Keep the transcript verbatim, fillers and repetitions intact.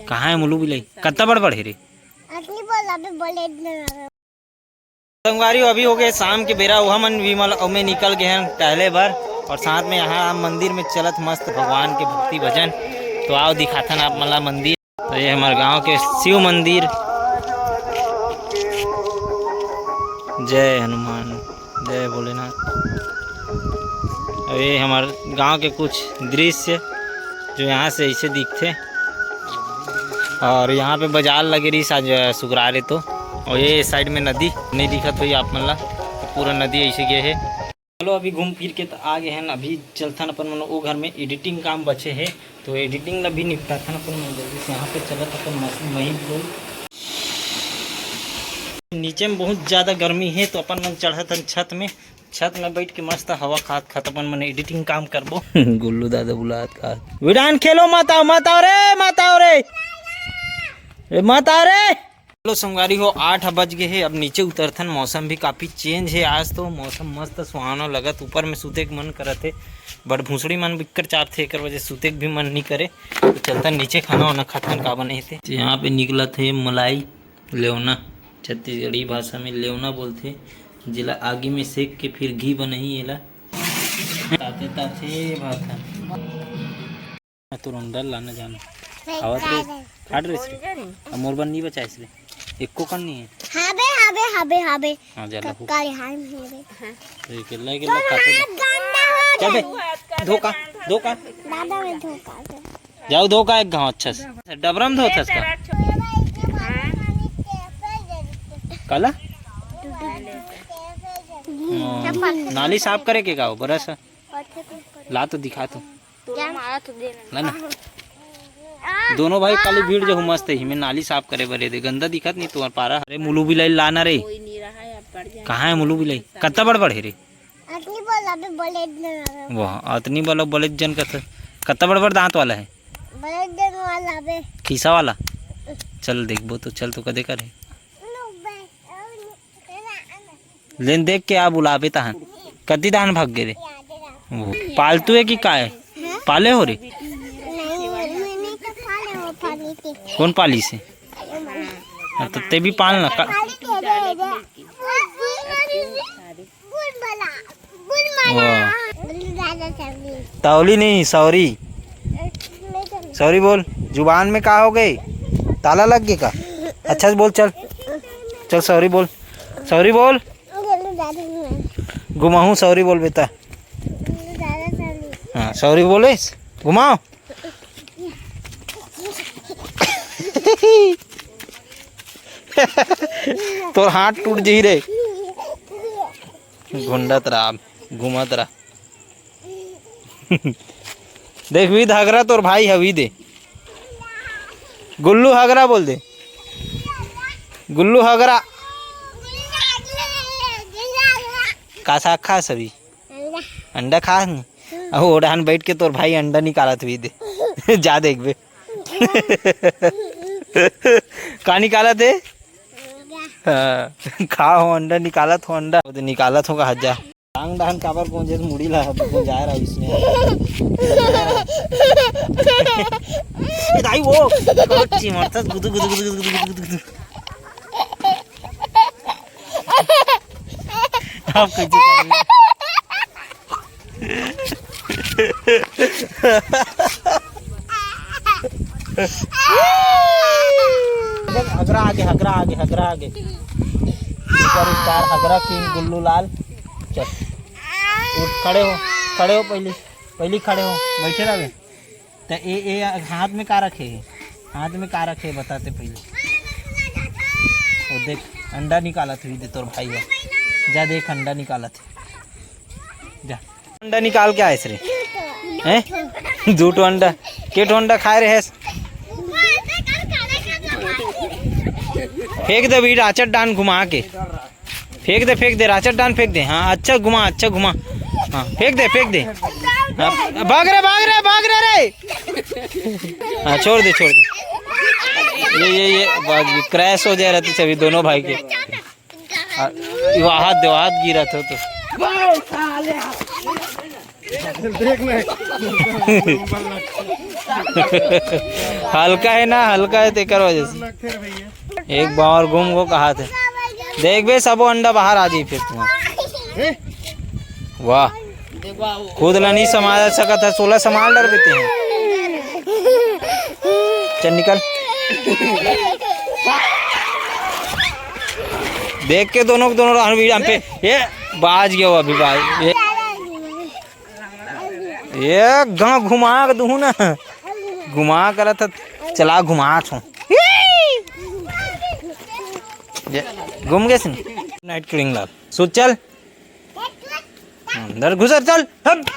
कहाँ है मुलू बिलाई? कत्ता बड़ बड़ हे रे? असली बोला बे, बोले इतना। संगवारी हो, अभी हो गए शाम के बेरा, वह मन विमल अउ मैं निकल गए हैं टहले बर, और साथ में यहाँ मंदिर में चलत मस्त भगवान के भक्ति भजन। तो आओ दिखाथन आप मन ला मंदिर। तो ये हमारे गांव के शिव मंदिर। जय हनुमान, जय भोलेनाथ। और ये हमारे गांव के कुछ दृश्य जो यहाँ से ऐसे दिखते। और यहाँ पे बाजार लगे रही आज सुकरार है तो। और ये साइड में नदी नहीं दिखत होई आप मन ला, तो पूरा नदी ऐसे गए है। चलो अभी घूम फिर के तो आ गए हैं, अभी चलथन अपन मन ओ घर में, एडिटिंग काम बचे है तो एडिटिंग ला भी निपटाथन अपन मन जल्दी से। यहाँ पे चलत अपन मशीन वहीं बोल। नीचे में बहुत ज्यादा गर्मी है तो अपन मन चढ़त हन छत में, छत में बैठ के मस्त हवा खात खात अपन मन एडिटिंग काम करबो। गुल्लू दादा बुलात का, विडान खेलो, मत आओ, मत आओ रे, मत आओ रे, ए, मत आओ रे। चलो संगवारी हो, आठ बज गए है, अब नीचे उतरथन। मौसम भी काफी चेंज है आज तो, मौसम मस्त सुहावना लगत, ऊपर में सूते के मन करत है, बट भूसड़ी मन बिक्कर चापथे, एकर वजह से सूते के भी मन नहीं करे। तो चलथन नीचे, खाना वाना खाथन, का बने थे। तो यहाँ पे निकलत है मलाई लेवना, छत्तीसगढ़ी भाषा में लेवना बोलथे, जेला आगी में सेक के फिर घी बनही एला। ताते ताते भात है। मैं तो रुंडल लाना जाना। आवत रे, फाड़ रे इसरे। अब मोर बर नहीं बचा इसरे। एको कन नहीं है। हाबे, हाबे, हाबे, हाबे। हाँ, जा ला, हो। काले हाय में है रे। तो ये केला, केला खाते हाथ गंदा हो चल बे। गया। धोखा, धोखा। दादा में धोखा दे। जाओ धोखा एक गाँव अच्छा से। डबरम धोथस का? काला? हम्म। हाँ। नाली साफ करे के का हो? बरस। ला तो दिखा तो। ला ना। दोनों भाई खाली भीड़ जो मस्त है, हिमें नाली साफ करे बरे दे, गंदा दिखत नहीं तुम्हार पारा। अरे मुलू बिलाई लाना रे। कोई नहीं रहा है, अब पड़ जाए। कहाँ है मुलू बिलाई? कत्ता बड़ बड़ है रे? अतनी बोला बे, बोले इतना ना। वाह, अतनी बोला, बोले जन कत्ता, कत्ता बड़ बड़ दांत वाला है? बोले जन वाला बे। खीसा वाला? चल देखबो तो, चल तो कदे करे। लो बे, लेन देख के आ बुलाबे तहन। कति दान भाग गे रे? वो पालतू है कि का है? पाले हो रे? नहीं, मैंने तो पाले, वो पाली थी। कौन पाली से? हाँ, तो ते भी पाल ना का। पाली के दे दे। गुल बला, गुल बला। वाह। गुल दादा सब्जी। तौली नहीं, सॉरी। सॉरी बोल। जुबान में का हो गई? ताला लग गया का? अच्छा से बोल, चल। चल सॉरी बोल। सॉरी बोल। घुमाहूँ, सॉरी बोल बेटा। हाँ, सॉरी बोले, घुमाओ। तोर हाथ टूट जही रे। घुंडत रहा, घूमत रहा। देख, विद हगरा तोर भाई हवी दे। गुल्लू हगरा बोल दे। गुल्लू हगरा। का साग खा सभी? अंडा खा नहीं? अब ओढ़ान बैठ के तोर भाई अंडा निकालत हुई दे। जा देख बे। का निकालत है? हाँ, खा हो अंडा, निकालत हो अंडा। वो तो निकालत हो कहा जा। टांग डहन काबर गोंजे मुड़ी ला गोंजाय रहा इसने। ए दाई वो चिमड़ता गुदु गुदु गुदु गुदु गुदु गुदु गुदु। आप कैसे कर रहे हो? हगरा आगे, हगरा आगे, हगरा आगे। सुपरस्टार हगरा किंग गुल्लू लाल। चल। उठ, खड़े हो, खड़े हो पहली, पहली खड़े हो, बैठे रहे। त ए, ए हाथ में का रखे हे? हाथ में का रखे हे बताते पहले। वो देख, अंडा निकालत हुई दे तोर भाई है। जा देख, अंडा निकालत हे। जा। अंडा निकाल के आए रे? हैं? दू ठो अंडा। के ठो अंडा खाए रहे? फेंक दे भी राचट डान घुमा के। फेंक दे, फेंक दे, राचट डान फेंक दे। हाँ, अच्छा घुमा, अच्छा घुमा। हाँ, फेंक दे, फेंक दे। हाँ, भाग रे, भाग रे, भाग रे, रे। हाँ, छोड़ दे, छोड़ दे। ये, ये, ये, भाग गई। क्रैश हो जा रहा था सभी दोनों भाई के। हाँ, वो हाथ दे, हाथ गिरा था तो। देख ले। हल्का हे ना, हल्का हे, तेकर वजह से। एक बार घूम को कहा थे, देख बे, सबो अंडा बाहर आ जाई फिर तुम्हारा। वाह, खुद ला नहीं संभाल सकत हे, सोला संभाल डर देते हैं। चल निकल। देख के दोनों, दोनों राहन वीडियो पे, ये बाज गया वो अभी, बाज ये। ये गाँव घुमा के दूँ ना, घुमा करत ह, चला घुमा छो। ये घूम गए सिन। नाइट किडिंग लाल, सुत चल। अंदर घुसर चल, हट।